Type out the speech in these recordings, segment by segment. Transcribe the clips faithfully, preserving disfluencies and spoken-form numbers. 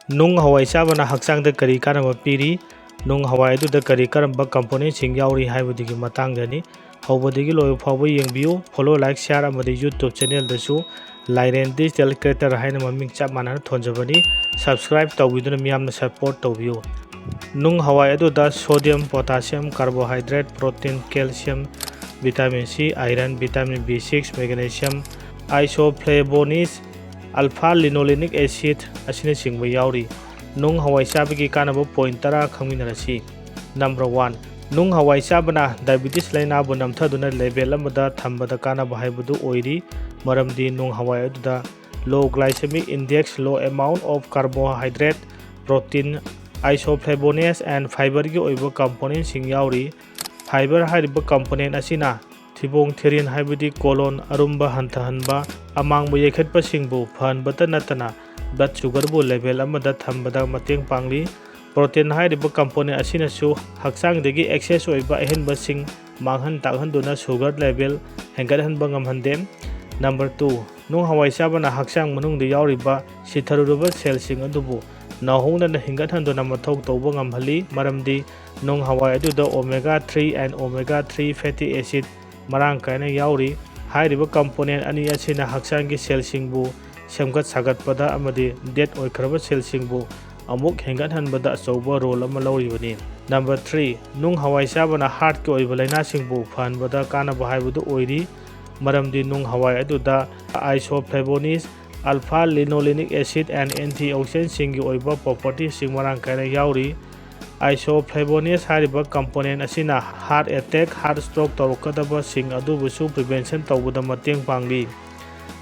ꯅꯨꯡ ꯍꯋꯥꯏ ꯆꯥꯕꯅ ꯍꯛꯆꯥꯡꯗ ꯀꯔꯤ ꯀꯥꯟꯅꯕ ꯄꯤꯔꯤ? ꯅꯨꯡ ꯍꯋꯥꯏ ꯑꯗꯨꯗ ꯀꯔꯤ ꯀꯔꯝꯕ componentꯁꯤꯡ ꯌꯥꯎꯔꯤ ꯍꯥꯏꯕꯗꯨꯒꯤ ꯃꯇꯥꯡꯗꯅꯤ꯫ ꯍꯧꯕꯗꯒꯤ ꯂꯣꯏꯕ ꯐꯥꯎꯕ ꯌꯦꯡꯕꯤꯌꯨ꯫ Follow, like, share ꯑꯃꯗꯤ YouTube channelꯗꯁꯨ Lairen Digital Creator ꯍꯥꯏꯅ ꯃꯃꯤꯡ ꯆꯞ ꯃꯥꯟꯅꯅ ꯊꯣꯟꯖꯕꯅꯤ꯫ Subscribe ꯇꯧꯕꯤꯗꯨꯅ ꯃꯤꯌꯥꯝꯅ support ꯇꯧꯕꯤꯌꯨ꯫ ꯅꯨꯡ ꯍꯋꯥꯏ ꯑꯗꯨꯗ sodium, potassium, carbohydrate, protein, calcium, vitamin C, iron, vitamin B six, magnesium, isoflavones, alpha linolenic acid ꯑꯁꯤꯅꯆꯤꯡꯕ ꯌꯥꯎꯔꯤ꯫ ꯅꯨꯡ ꯍꯋꯥꯏ ꯆꯥꯕꯒꯤ ꯀꯥꯟꯅꯕ point ꯇꯔꯥ ꯈꯪꯃꯤꯟꯅꯔꯁꯤ꯫ Number one, ꯅꯨꯡ ꯍꯋꯥꯏ ꯆꯥꯕꯅ diabetes ꯂꯥꯏꯅꯥꯕꯨ ꯅꯝꯊꯗꯨꯅ level ꯑꯃꯗ ꯊꯝꯕꯗ ꯀꯥꯟꯅꯕ ꯍꯥꯏꯕꯗꯨ ꯑꯣꯏꯔꯤ, ꯃꯔꯝꯗꯤ ꯅꯨꯡ ꯍꯋꯥꯏ ꯑꯗꯨꯗ low glycemic index, low amount of carbohydrate, protein, isoflavones and fiberꯒꯤ ꯑꯣꯏꯕ componentꯁꯤꯡ ꯌꯥꯎꯔꯤ꯫ Fiber ꯍꯥꯏꯔꯤꯕ component ꯑꯁꯤꯅ ꯊꯤꯕꯣꯡ ꯊꯤꯔꯤꯟ ꯍꯥꯏꯕꯗꯤ colon ꯑꯔꯨꯝꯕ ꯍꯟꯊꯍꯟꯕ, ꯑꯃꯥꯡꯕ ꯌꯩꯈꯠꯄꯁꯤꯡꯕꯨ ꯐꯍꯟꯕꯇ ꯅꯠꯇꯅ blood sugarꯕꯨ level ꯑꯃꯗ ꯊꯝꯕꯗ ꯃꯇꯦꯡ ꯄꯥꯡꯂꯤ꯫ Protein ꯍꯥꯏꯔꯤꯕ component ꯑꯁꯤꯅꯁꯨ ꯍꯛꯆꯥꯡꯗꯒꯤ excess ꯑꯣꯏꯕ ꯑꯍꯦꯟꯕꯁꯤꯡ ꯃꯥꯡꯍꯟ ꯇꯥꯛꯍꯟꯗꯨꯅ sugar level ꯍꯦꯟꯒꯠꯍꯟꯕ ꯉꯝꯍꯟꯗꯦ꯫ Number two, ꯅꯨꯡ ꯍꯋꯥꯏ ꯆꯥꯕꯅ ꯍꯛꯆꯥꯡ ꯃꯅꯨꯡꯗ ꯌꯥꯎꯔꯤꯕ ꯁꯤꯊꯔꯨꯔꯕ cellꯁꯤꯡ ꯑꯗꯨꯕꯨ ꯅꯧꯍꯧꯅꯅ ꯍꯤꯡꯒꯠꯍꯟꯗꯨꯅ ꯃꯊꯧ ꯇꯧꯕ ꯉꯝꯍꯜꯂꯤ, ꯃꯔꯝꯗꯤ ꯅꯨꯡ ꯍꯋꯥꯏ ꯑꯗꯨꯗ omega three and omega three fatty acid ꯃꯔꯥꯡ ꯀꯥꯏꯅ ꯌꯥꯎꯔꯤ꯫ ꯍꯥꯏꯔꯤꯕ component ꯑꯅꯤ ꯑꯁꯤꯅ ꯍꯛꯆꯥꯡꯒꯤ cellꯁꯤꯡꯕꯨ ꯁꯦꯝꯒꯠ ꯁꯥꯒꯠꯄꯗ ꯑꯃꯗꯤ dead ꯑꯣꯏꯈ꯭ꯔꯕ cellꯁꯤꯡꯕꯨ ꯑꯃꯨꯛ ꯍꯦꯟꯒꯠꯍꯟꯕꯗ ꯑꯆꯧꯕ role ꯑꯃ ꯂꯧꯔꯤꯕꯅꯤ꯫ Number three, ꯅꯨꯡ ꯍꯋꯥꯏ ꯆꯥꯕꯅ heartꯀꯤ ꯑꯣꯏꯕ ꯂꯥꯏꯅꯥꯁꯤꯡꯕꯨ ꯐꯍꯟꯕꯗ ꯀꯥꯟꯅꯕ ꯍꯥꯏꯕꯗꯨ ꯑꯣꯏꯔꯤ, ꯃꯔꯝꯗꯤ ꯅꯨꯡ ꯍꯋꯥꯏ ꯑꯗꯨꯗ isoflavones, alpha linolenic acid and antioxidantꯁꯤꯡꯒꯤ ꯑꯣꯏꯕ propertyꯁꯤꯡ ꯃꯔꯥꯡ ꯀꯥꯏꯅ ꯌꯥꯎꯔꯤ꯫ Isoflavones ꯍꯥꯏꯔꯤꯕ component ꯑꯁꯤꯅ heart attack, heart stroke ꯇꯧꯔꯛꯀꯗꯕꯁꯤꯡ ꯑꯗꯨꯕꯨꯁꯨ prevention ꯇꯧꯕꯗ ꯃꯇꯦꯡ ꯄꯥꯡꯂꯤ꯫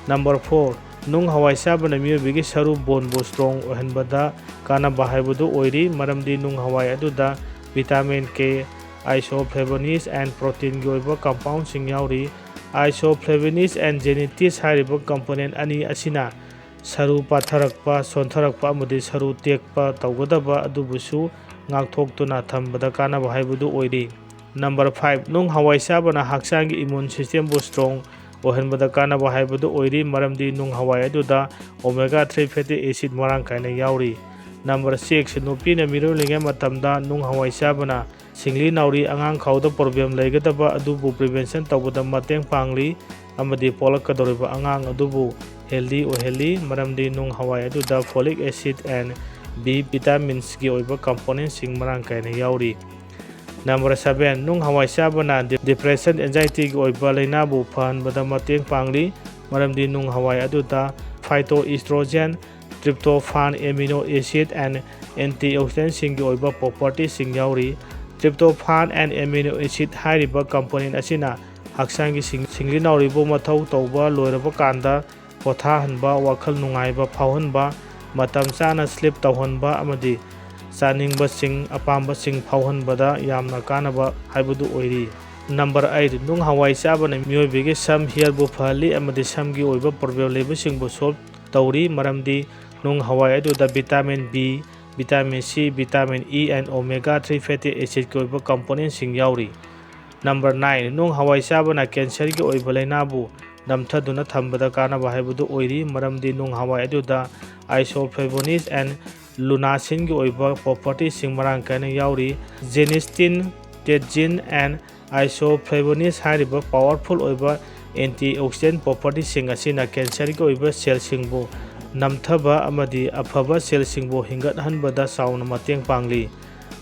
Number four, ꯅꯨꯡ ꯍꯋꯥꯏ ꯆꯥꯕꯅ ꯃꯤꯑꯣꯏꯕꯒꯤ ꯁꯔꯨ boneꯕꯨ strong ꯑꯣꯏꯍꯟꯕꯗ ꯀꯥꯟꯅꯕ ꯍꯥꯏꯕꯗꯨ ꯑꯣꯏꯔꯤ, ꯃꯔꯝꯗꯤ ꯅꯨꯡ ꯍꯋꯥꯏ ꯑꯗꯨꯗ vitamin K, isoflavones and proteinꯒꯤ ꯑꯣꯏꯕ compoundꯁꯤꯡ ꯌꯥꯎꯔꯤ꯫ Isoflavones and xanthias ꯍꯥꯏꯔꯤꯕ component ꯑꯅꯤ ꯑꯁꯤꯅ ꯁꯔꯨ ꯄꯥꯊꯔꯛꯄ, ꯁꯣꯟꯊꯔꯛꯄ ꯑꯃꯗꯤ ꯁꯔꯨ ꯇꯦꯛꯄ ꯇꯧꯒꯗꯕ ꯑꯗꯨꯕꯨꯁꯨ ꯉꯥꯛꯊꯣꯛꯇꯨꯅ ꯊꯝꯕꯗ ꯀꯥꯟꯅꯕ ꯍꯥꯏꯕꯗꯨ ꯑꯣꯏꯔꯤ꯫ Number five, ꯅꯨꯡ ꯍꯋꯥꯏ ꯆꯥꯕꯅ ꯍꯛꯆꯥꯡꯒꯤ immune systemꯕꯨ strong ꯑꯣꯏꯍꯟꯕꯗ ꯀꯥꯟꯅꯕ ꯍꯥꯏꯕꯗꯨ ꯑꯣꯏꯔꯤ, ꯃꯔꯝꯗꯤ ꯅꯨꯡ ꯍꯋꯥꯏ ꯑꯗꯨꯗ omega three fatty acid ꯃꯔꯥꯡ ꯀꯥꯏꯅ ꯌꯥꯎꯔꯤ꯫ Number six, ꯅꯨꯄꯤꯅ ꯃꯤꯔꯣꯜꯂꯤꯉꯩ ꯃꯇꯝꯗ ꯅꯨꯡ ꯍꯋꯥꯏ ꯆꯥꯕꯅ ꯁꯤꯡꯂꯤ ꯅꯥꯎꯔꯤ ꯑꯉꯥꯡ ꯈꯥꯎꯗ problem ꯂꯩꯒꯗꯕ ꯑꯗꯨꯕꯨ prevention ꯇꯧꯕꯗ ꯃꯇꯦꯡ ꯄꯥꯡꯂꯤ ꯑꯃꯗꯤ ꯄꯣꯛꯂꯛꯀꯗꯧꯔꯤꯕ ꯑꯉꯥꯡ ꯑꯗꯨꯕꯨ healthy ꯑꯣꯏꯍꯜꯂꯤ, ꯃꯔꯝꯗꯤ ꯅꯨꯡ ꯍꯋꯥꯏ ꯑꯗꯨꯗ folic acid and B vitaminsꯀꯤ ꯑꯣꯏꯕ componentꯁꯤꯡ ꯃꯔꯥꯡ ꯀꯥꯏꯅ ꯌꯥꯎꯔꯤ꯫ Number seven, ꯅꯨꯡ ꯍꯋꯥꯏ ꯆꯥꯕꯅ de-, depression, anxietyꯒꯤ ꯑꯣꯏꯕ ꯂꯥꯏꯅꯥꯕꯨ ꯐꯍꯟꯕꯗ ꯃꯇꯦꯡ ꯄꯥꯡꯂꯤ, ꯃꯔꯝꯗꯤ ꯅꯨꯡ ꯍꯋꯥꯏ ꯑꯗꯨꯗ phytoestrogen, tryptophan, amino acid and antioxidantꯁꯤꯡꯒꯤ ꯑꯣꯏꯕ propertyꯁꯤꯡ ꯌꯥꯎꯔꯤ꯫ Tryptophan and amino acid ꯍꯥꯏꯔꯤꯕ component ꯑꯁꯤꯅ ꯍꯛꯆꯥꯡꯒꯤ ꯁꯤꯡ-, ꯁꯤꯡꯂꯤ ꯅꯥꯎꯔꯤꯕꯨ ꯃꯊꯧ ꯇꯧꯕ ꯂꯣꯏꯔꯕ ꯀꯥꯟꯗ ꯄꯣꯊꯥꯍꯟꯕ, ꯋꯥꯈꯜ ꯅꯨꯡꯉꯥꯏꯕ ꯐꯥꯎꯍꯟꯕ, ꯃꯇꯝ ꯆꯥꯅ sleep ꯇꯧꯍꯟꯕ ꯑꯃꯗꯤ ꯆꯥꯅꯤꯡꯕꯁꯤꯡ, ꯑꯄꯥꯝꯕꯁꯤꯡ ꯐꯥꯎꯍꯟꯕꯗ ꯌꯥꯝꯅ ꯀꯥꯟꯅꯕ ꯍꯥꯏꯕꯗꯨ ꯑꯣꯏꯔꯤ꯫ Number eight, ꯅꯨꯡ ꯍꯋꯥꯏ ꯆꯥꯕꯅ ꯃꯤꯑꯣꯏꯕꯒꯤ ꯁꯝ, hairꯕꯨ ꯐꯍꯜꯂꯤ ꯑꯃꯗꯤ ꯁꯝꯒꯤ ꯑꯣꯏꯕ problem ꯂꯩꯕꯁꯤꯡꯕꯨ solve ꯇꯧꯔꯤ, ꯃꯔꯝꯗꯤ ꯅꯨꯡ ꯍꯋꯥꯏ ꯑꯗꯨꯗ vitamin B, vitamin C, vitamin E and omega three fatty acidꯀꯤ ꯑꯣꯏꯕ componentꯁꯤꯡ ꯌꯥꯎꯔꯤ꯫ Number nine, ꯅꯨꯡ ꯍꯋꯥꯏ ꯆꯥꯕꯅ cancerꯒꯤ ꯑꯣꯏꯕ ꯂꯥꯏꯅꯥꯕꯨ ꯅꯝꯊꯗꯨꯅ ꯊꯝꯕꯗ ꯀꯥꯟꯅꯕ ꯍꯥꯏꯕꯗꯨ ꯑꯣꯏꯔꯤ, ꯃꯔꯝꯗꯤ ꯅꯨꯡ ꯍꯋꯥꯏ ꯑꯗꯨꯗ isoflavones and lunacinꯒꯤ ꯑꯣꯏꯕ propertyꯁꯤꯡ ꯃꯔꯥꯡ ꯀꯥꯏꯅ ꯌꯥꯎꯔꯤ꯫ Genistein, theanine and isoflavones ꯍꯥꯏꯔꯤꯕ powerful ꯑꯣꯏꯕ antioxidant propertyꯁꯤꯡ ꯑꯁꯤꯅ cancerꯒꯤ ꯑꯣꯏꯕ cellꯁꯤꯡꯕꯨ ꯅꯝꯊꯕ ꯑꯃꯗꯤ ꯑꯐꯕ cellꯁꯤꯡꯕꯨ ꯍꯤꯡꯒꯠꯍꯟꯕꯗ ꯆꯥꯎꯅ ꯃꯇꯦꯡ ꯄꯥꯡꯂꯤ꯫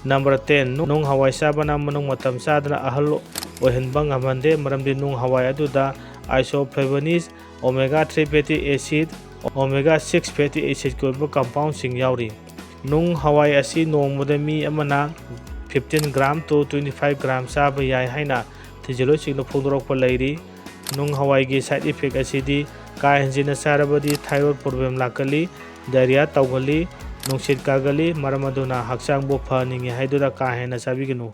Number ten, ꯅꯨꯡ ꯍꯋꯥꯏ ꯆꯥꯕꯅ ꯃꯅꯨꯡ ꯃꯇꯝ ꯆꯥꯗꯅ ꯑꯍꯜ ꯑꯣꯏꯍꯟꯕ ꯉꯝꯍꯟꯗꯦ, ꯃꯔꯝꯗꯤ ꯅꯨꯡ ꯍꯋꯥꯏ ꯑꯗꯨꯗ isoflavones, omega three fatty acid, omega six fatty acidꯀꯤ ꯑꯣꯏꯕ compoundꯁꯤꯡ ꯌꯥꯎꯔꯤ꯫ ꯅꯨꯡ ꯍꯋꯥꯏ ꯑꯁꯤ ꯅꯣꯡꯃꯗ ꯃꯤ ꯑꯃꯅ fifteen gram to twenty five gram ꯆꯥꯕ ꯌꯥꯏ ꯍꯥꯏꯅ ꯊꯤꯖꯤꯜꯂꯣꯏꯁꯤꯡꯅ ꯐꯣꯡꯗꯣꯔꯛꯄ ꯂꯩꯔꯤ꯫ ꯅꯨꯡ ꯍꯋꯥꯏꯒꯤ side effect ꯑꯁꯤꯗꯤ ꯀꯥ ꯍꯦꯟꯖꯤꯟꯅ ꯆꯥꯔꯕꯗꯤ thyroid problem ꯂꯥꯛꯀꯜꯂꯤ, diarrhea ꯇꯧꯒꯜꯂꯤ, ꯅꯨꯡꯁꯤꯠ ꯀꯥꯒꯜꯂꯤ, ꯃꯔꯝ ꯑꯗꯨꯅ ꯍꯛꯆꯥꯡꯕꯨ ꯐꯍꯟꯅꯤꯡꯉꯤ ꯍꯥꯏꯗꯨꯅ ꯀꯥ ꯍꯦꯟꯅ ꯆꯥꯕꯤꯒꯅꯨ꯫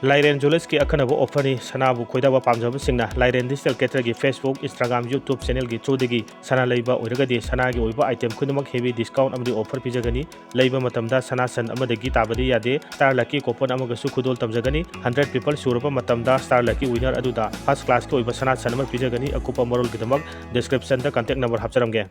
ꯂꯥꯏꯔꯦꯟ ꯖ꯭ꯋꯦꯂꯔꯁꯀꯤ ꯑꯈꯟꯅꯕ offerꯅꯤ꯫ ꯁꯅꯥꯕꯨ ꯈꯣꯏꯗꯥꯕ ꯄꯥꯝꯖꯕꯁꯤꯡꯅ ꯂꯥꯏꯔꯦꯟ Digital Caterꯒꯤ Facebook, Instagram, YouTube channelꯒꯤ throughꯗꯒꯤ ꯁꯅꯥ ꯂꯩꯕ ꯑꯣꯏꯔꯒꯗꯤ ꯁꯅꯥꯒꯤ ꯑꯣꯏꯕ item ꯈꯨꯗꯤꯡꯃꯛ heavy discount ꯑꯃꯗꯤ offer ꯄꯤꯖꯒꯅꯤ꯫ ꯂꯩꯕ ꯃꯇꯝꯗ ꯁꯅꯥ ꯁꯟ ꯑꯃꯗꯒꯤ ꯇꯥꯕꯗꯤ ꯌꯥꯗꯦ꯫ Star Lucky coupon ꯑꯃꯒꯁꯨ ꯈꯨꯗꯣꯜ ꯇꯝꯖꯒꯅꯤ꯫ Hundred people ꯁꯨꯔꯕ ꯃꯇꯝꯗ Star Lucky winner ꯑꯗꯨꯗ first classꯀꯤ ꯑꯣꯏꯕ ꯁꯅꯥ ꯁꯟ ꯑꯃ ꯄꯤꯖꯒꯅꯤ꯫ ꯑꯀꯨꯞꯄ ꯃꯔꯣꯜꯒꯤꯗꯃꯛ descriptionꯗ contact number ꯍꯥꯞꯆꯔꯝꯒꯦ꯫